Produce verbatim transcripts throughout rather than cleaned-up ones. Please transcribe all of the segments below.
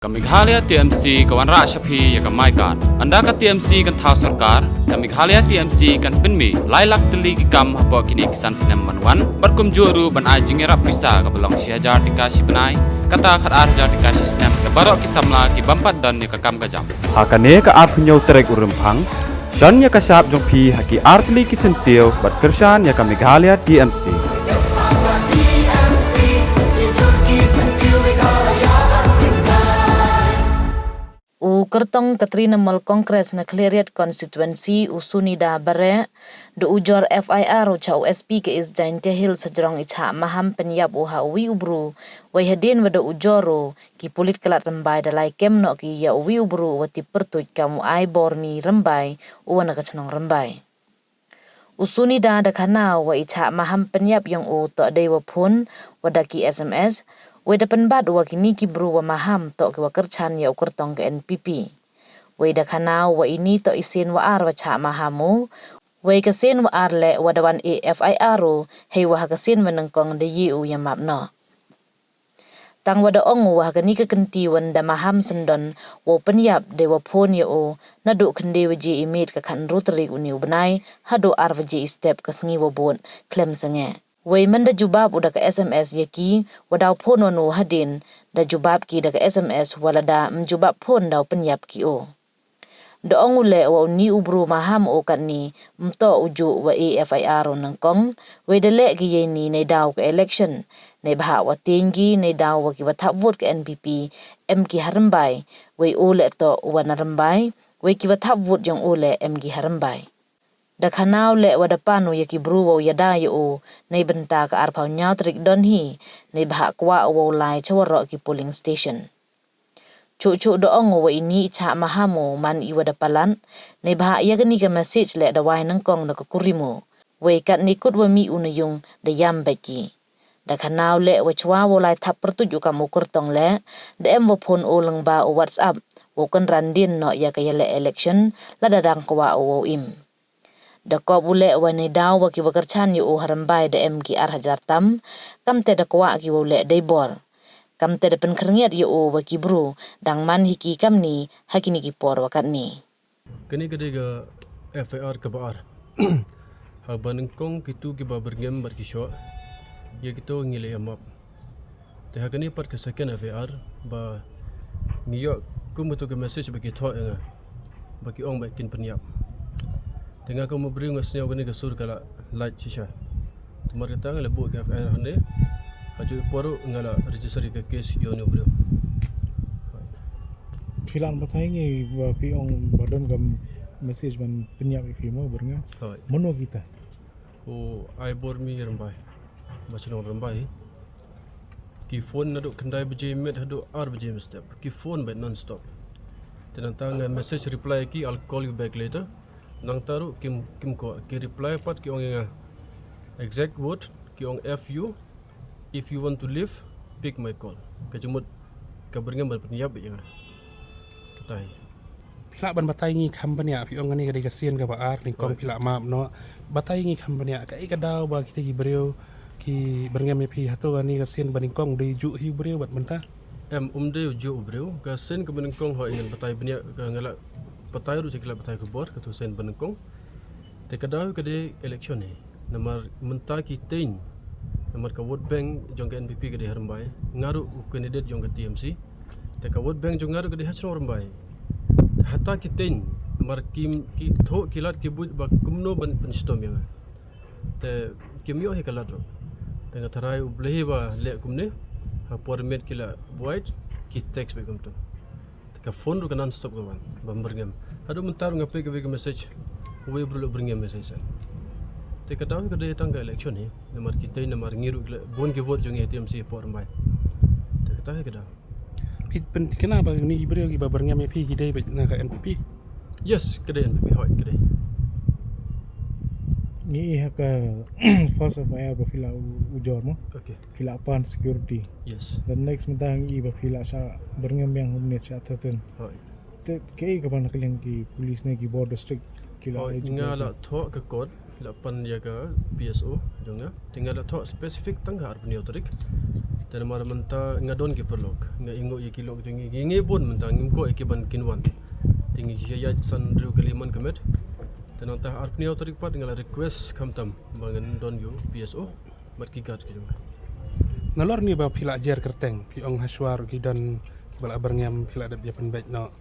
Ka Meghalaya T M C ka wanrah sha phi ya ka MyKad. Ynda ka T M C kan thaw sorkar, ka Meghalaya T M C kan pynmih lai lak tylli ki kam hapoh kini ki san snem ban wan, bad kumjuh ruh ban ai jingyarap pisa kaba long shi hajar tyngka shi bnai, kata khatar hajar tyngka shi snem, da baroh ki samla ki bym pat don ya ka kam ka jam. Ha kane ka arphew hynñiew tarik u Rymphang, shan ya ka shap jong phi ha ki ar tylli ki syntiew bad kyrshan ya ka Meghalaya T M C. U kyrtong ka Trinamool Congress na Khliehriat Constituency, u Sunida Bareh, da ujor F I R u cha u S P ka East Jaintia Hills hajrong i chah maham pynyap u ha uwi u bru, wei hadien wa da ujor u, ki pulit ka Ladrymbai da lai kem noh ki ya uwi u bru wa tip pyrtuit kam u Aibormi Rymbai, u wa na ka chnong Rymbai. U Sunida da khana u wa i chah maham pynyap yong u toh dei wa phone, wa da ki S M S, wei da pynbat u wa kini ki bru wa maham toh ki wa kyrchan ya u kyrtong ka N P P. Wei da khana u wa ini toh i sien wa ar wa chah maham u, wei ka sien wa ar leh wa da wan e F I R u, hei wa ha ka sien wa nyngkong da ye u ya map noh. Tang wa da ong u wa ha kani ka kynti wa da maham syndon, wow pynyap dei wa phone ya u, naduh khynde waje i miet ka khatynru tarik uni u bnai, haduh ar waje i step ka sngi wa bud, khlem sangeh. Wei man da jubab u da ka S M S ya ki, wa daw phone wa nu hadien, da jubab ki da ka S M S, wa lada ym jubab phone daw pynyap ki u. Da ong u leh wa uni u bru maham u katni, ym toh u juh wa e F I R u nyngkong, wei da leh ki yei ni neidaw ka election, neibhah wa tieng ki neidaw wa ki wa thap vote ka N P P, em ki ha Rymbai, wei u leh toh u wa na Rymbai, wei ki wa thap vote yong u leh em ki ha Rymbai. Da khana u leh wa da pan u ya ki bru wow yada ya u, neibynta ka arphew hynñiew tarik don hi, neibhah kwah u wow lai cha waroh ki polling station. Chuh chuh da ong u wa ini i chah maham u man i wa da palat, neibhah ya kani ka message leh da wai nyngkong da ka kurim u. Wei katni kut wa mih u na yung da yam beit ki. Da khana u leh wa chwa wow lai thap pyrtuit u kam u kyrtong leh, da em wa phone u lyngba u WhatsApp, wow kynran dien noh ya ka yaleh election, lada dang kwah u wow im. Da kop u leh wa neidaw wa ki wa kyrchan ya u ha Rymbai da em ki ar hajar tam, kamte da kwah ki wow leh dei bor. Kamte da pynkhyrngiat ya u wa ki bru, dang man hi ki kamni, ha kini ki por wa katni. Kani ka dei ka F I R kaba ar. Haba nyngkong kitu kiba byrngem bad ki shoh, ya kitu ngi leh ya map. Te ha kani pat ka second F I R, ba ngi yoh kum kitu ka message ba ki thoh ya nga, ba ki ong ba kin pynyap. Te nga kum u bru nga sñiaw kani ka sur ka la lait shisha. Te mar kata nga la buh ka F I R hangne. Hajooh i por u nga la register ka case ya uni u bru. Phi lah batai ngi ba phi ong ba don ka message ban pynyap ya phi mo byrngem. Hoi. Mano kita? U Aibormi Rymbai. Ba chnong Rymbai. Ki phone naduh khyndai baje miet haduh ar baje mynstep. Ki phone beit non stop. Te nangta nga message reply ki, "I'll call you back later." Nangta ruh kim, kim kwah, ki reply pat ki ong ya nga. Exact word, ki ong F U, "If you want to leave, pick my call." Ka jingmut ka byrngem ban pynyap beit ya nga. Katai. Phi lah ban batai ngi kham bniah, phi ong kani ka dei ka sien kaba ar, nyngkong phi lah map noh. Batai ngi kham bniah, kaei ka daw ba kita ki briew ki byrngem ya phi, hato kani ka sien ba nyngkong dei juh hi u briew bad mynta? Em, um dei juh u briew, ka sien kaba nyngkong hoi ngan batai bniah, ka nga la batai ruh cha ki la batai khubor, katu sien ba nyngkong. Te ka daw ka dei election hi. Namar mynta ki teiñ, namar ka vote bank jong ka N P P ka dei ha Rymbai, nga ruh u candidate jong ka T M C. Te ka vote bank jong nga ruh ka dei ha chnong Rymbai. Te hata ki teiñ, namar ki, ki thoh ki lad ki buit ba kumno ban pynshitom ya nga. Te kim yoh hi ka lad ruh. Te nga tharai u Blei hi ba leh kumne, ha por miet ki la buai, ki text beit kumtu. Te ka phone ruh ka non stop ka wan, bam byrngem. Haduh mynta ruh nga peit ka wei ka message, wei bru la byrngem message. Te ka daw hi ka dei tang ka election hi, namar ki teiñ namar ngi ruh ki la bun ki vote jong ngi T M C por Rymbai. Te ka daw hi ka daw. Phi pyntikna ba kini ki briew kiba byrngem ya phi ki dei beit na ka N P P? Yes, ka dei N P P, hoi, ka dei. Ngi ha ka first F I R ba phi la u, ujor mo. Okay. Phi la pan security. Yes. The next mynta ngi ba phi la sa byrngem biang humne sa threaten. Hoi. Te kaei ka ban ka liang ki police ne ki border district ki la. Hoi, nga la thoh ka code, la pan ya ka P S O jong nga. Te nga la thoh specific tang ka arphew hynñiew tarik. Te namar mynta nga don ki paralok, nga ingoh ya ki lok jong ngi, ngi bun mynta ngim koh ya ki ban kin wan. Te ngi ya san hynriew kali man ka met. Te nangta arphew hynñiew tarik pat nga la request khamtam ba ngan don u P S O bad ki guard ki jong nga. Nalor ni ba phi la jer kyrteng, phi ong hashwa ruh ki don ki ba la byrngem, phi la dep ya pynbeit noh.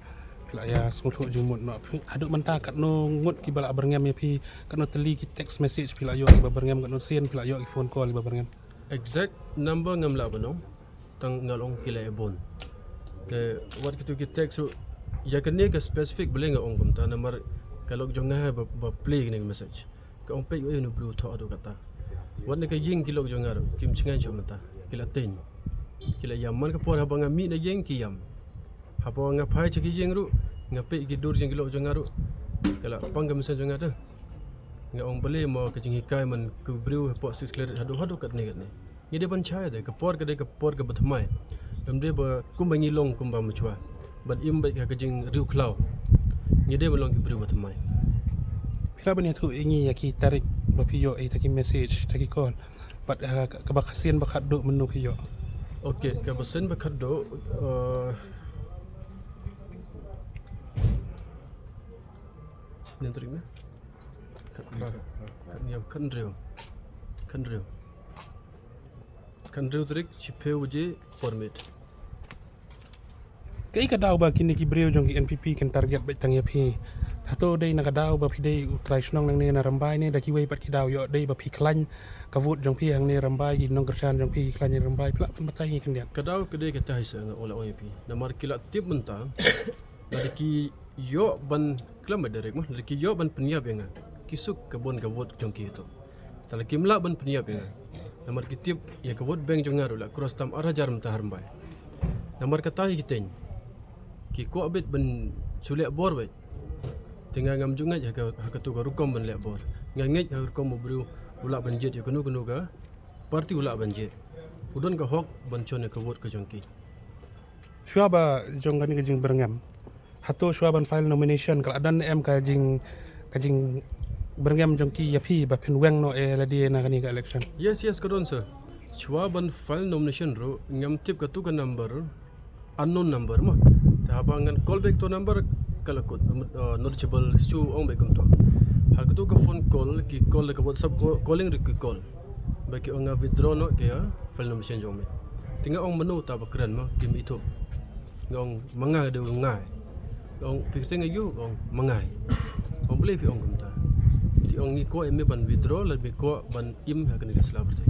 Phi la ya sngewthuh jingmut noh. Phi, haduh mynta katno ngut ki ba la byrngem ya phi, katno tylli ki text message phi la yoh ki ba byrngem, katno sien phi la yoh ki phone call ki ba byrngem? Exact number ngam lah ban ong. Tang nga ong ki la e bun. Te wat kitu ki text ruh, ya kane ka specific bale nga ong kumta, namar ka lok jong nga ba, ba play kane ka message. Ka ong peit u e u bru thoh haduh kata. Wat na ka ïing ki lok jong nga ruh, kim chngaiñ shuh mynta. Ki la teiñ. Ki la yam man ka por haba nga mih na ïing ki yam. Haba nga phai cha ki ïing ruh, nga peit ki dur jong ki lok jong nga ruh. Ka la pang ka mynsiem jong nga te. Nga ong bale mo ka jinghikai man ka briew hapoh Six Claret haduh, haduh katne katne. Ngi dei ban chai de, ka por ka dei ka por ka ba thymmai. Em dei ba kumba ngi long kumba machwa. Bad im bad ka, ka jingriewkhlaw. Ngi dei ban long ki briew ba thymmai. Phi lah ban ïathuh ïa ngi ya ki tarik ba phi yoh ïa ki message, ïa ki call. Bad, eh, ka, ka ba sien ba khatduh mynno phi yoh? Okay, ka ba sien ba khatduh, eh, nyan tarik ne? Khat, khat, khat, khathynriew. Khathynriew. Khathynriew tarik, chiphew baje, por miet. Kaei ka daw ba kine ki briew jong ki N P P kin target beit tang ïa phi? Hato dei na ka daw ba phi dei u trai shnong nangne na Rymbai ne, da kiwei pat ki daw yoh dei ba phi khlaiñ ka vote jong phi hangne Rymbai, ki nongkyrshan jong phi ki khlaiñ Rymbai, phi lah ban batai ngi khyndiat? Ka daw ka dei kata hi sa nga ong la ong ïa phi. Namar ki la tip mynta, lada ki yoh ban klam direct mo, lada ki yoh ban pynïap ïa nga, ki suk ka bun ka vote jong ki to. Te la kim lah ban pynïap ïa nga. Namar ki tip ïa ka vote bank jong nga ruh la cross tam ar hajar mynta ha Rymbai. Namar kata hi ki teiñ. Ki kwah beit ban shu leh bor beit. Te nga ngam ju ngeit ha ka, ha katu ka rukom ban leh bor. Nga ngeit ha ka rukom u briew u lah ban jied ïa kano kano ka party u lah ban jied. U don ka hok ban chon ïa ka vote ka jong ki. Shuwa ba jong kane ka jingbyrngem, hato shuwa ban file nomination ka la don em ka jing, ka jingbyrngem jong ki ïa phi ba phin weng noh e lade na kane ka election? Yes, yes, ka don, sir. Shuwa ban file nomination ruh ngam tip katu ka number, unknown number mo. Te haba ngan call back to number ka la kut, uh, not reachable, shu ong beit kumto. Ha katu ka phone call, ki call ka WhatsApp call, calling ruh ki call. Ba ki ong nga withdraw noh ki, ah, file nomination jong me. Te nga ong mano ta ba kren mo, kim ithuh. Nga ong ma nga de u ngai. Nga ong phi kyrteng aïu, nga ong ma ngai. Ong balei phi ong kumta? Te ong ngi kwah em me ban withdraw, lada me kwah ban im ha kane ka sla pyrthei.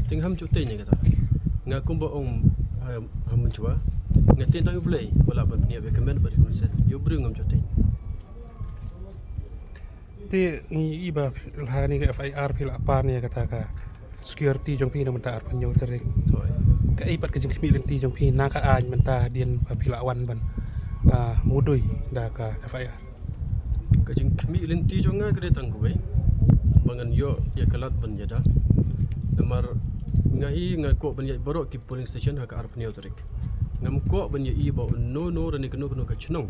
Te nga ham chuteiñ ïa kata. Nga kumba ong ha, ha mynchwa. Nga teiñ tang ïa u Blei, ba lah ban pynïap ïa ka met bad ïa ka mynsiem. Ïa u briew ngam chuteiñ. Te ngi i ba la ha kane ka F I R phi la pan ïa kata ka security jong phi na mynta arphew hynñiew tarik. Hooid. Kaei pat ka jingkhmih lynti jong phi na ka aiñ mynta hadien ba phi la wan ban, ah, mudui da ka F I R? Ka jingkhmih lynti jong nga ka dei tang kawei ba ngan ïoh ïa ka lad ban ïada. Namar nga hi nga kwah ban ïaid baroh ki polling station ha ka arphew hynñiew tarik. Ngam kwah ban ïa i ba uno uno lane kano kano ka chnong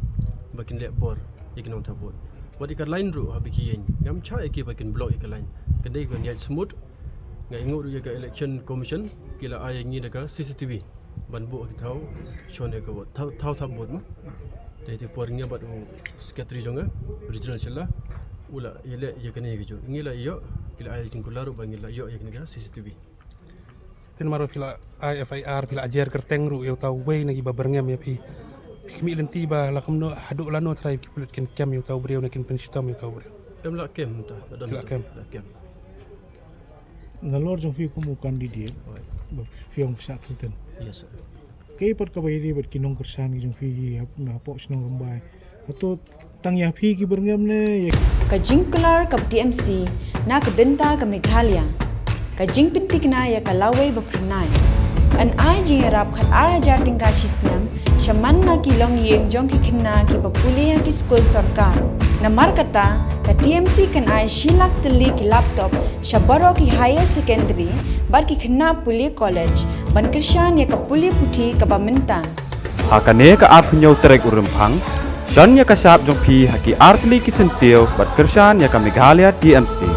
ba kin leh bor ïa ki nongthap vote. Wat ïa ka line ruh haba ki ïeng, ngam chah ïa ki ba kin block ïa ka line. Ka dei ban ïaid smooth. Nga ingoh ruh ïa ka Election Commission, ki la ai ïa ngi da ka C C T V ban buh ki thaw chon ïa ka vote, thaw, thaw thap vote mo. Te te por nga bad u secretary jong nga, regional sila, u la ïaleh ïa kane ka juh. Ngi la ïoh, ki la ai jingkular ruh ba ngi la ïoh ïa kane ka C C T V. Te namar ba phi la ai F I R, phi la jer kyrteng ruh ïa uta uwei na ki ba byrngem ïa phi. Phi khmih lynti ba la kumno, haduh lano trai ki pulit kin kem ïa uta u briew ne kin pynshitom ïa uta u briew? Em, la kem mynta, la don, la kem, la kem. Nalor jong phi kum u candidate, hooid, ba phi ong phi shah thiltien. Yes, sir. Kaei pat kaba ïadei bad ki nongkyrshan ki jong phi ki hap, na hapoh shnong Rymbai? Hato tang ïa phi ki byrngem ne ïa... Ka jingkular ka T M C na ka bynta ka Meghalaya. Ka jingpyntikna ïa ka lawei ba phyrnai. Yn ai jingïarap khat ar hajar tyngka shi snem sha man la ki longïing jong ki khynnah ki ba pule ha ki skul sorkar. Namar kata, ka T M C kan ai shi lak tylli ki laptop sha baroh ki higher secondary bad ki khynnah pule college, ban kyrshan ïa ka pule puthi kaba mynta. Ha kane ka arphew hynñiew tarik u Rymphang, shon ïa ka shap jong phi ha ki artylli ki syntiew bad kyrshan ïa ka Meghalaya T M C.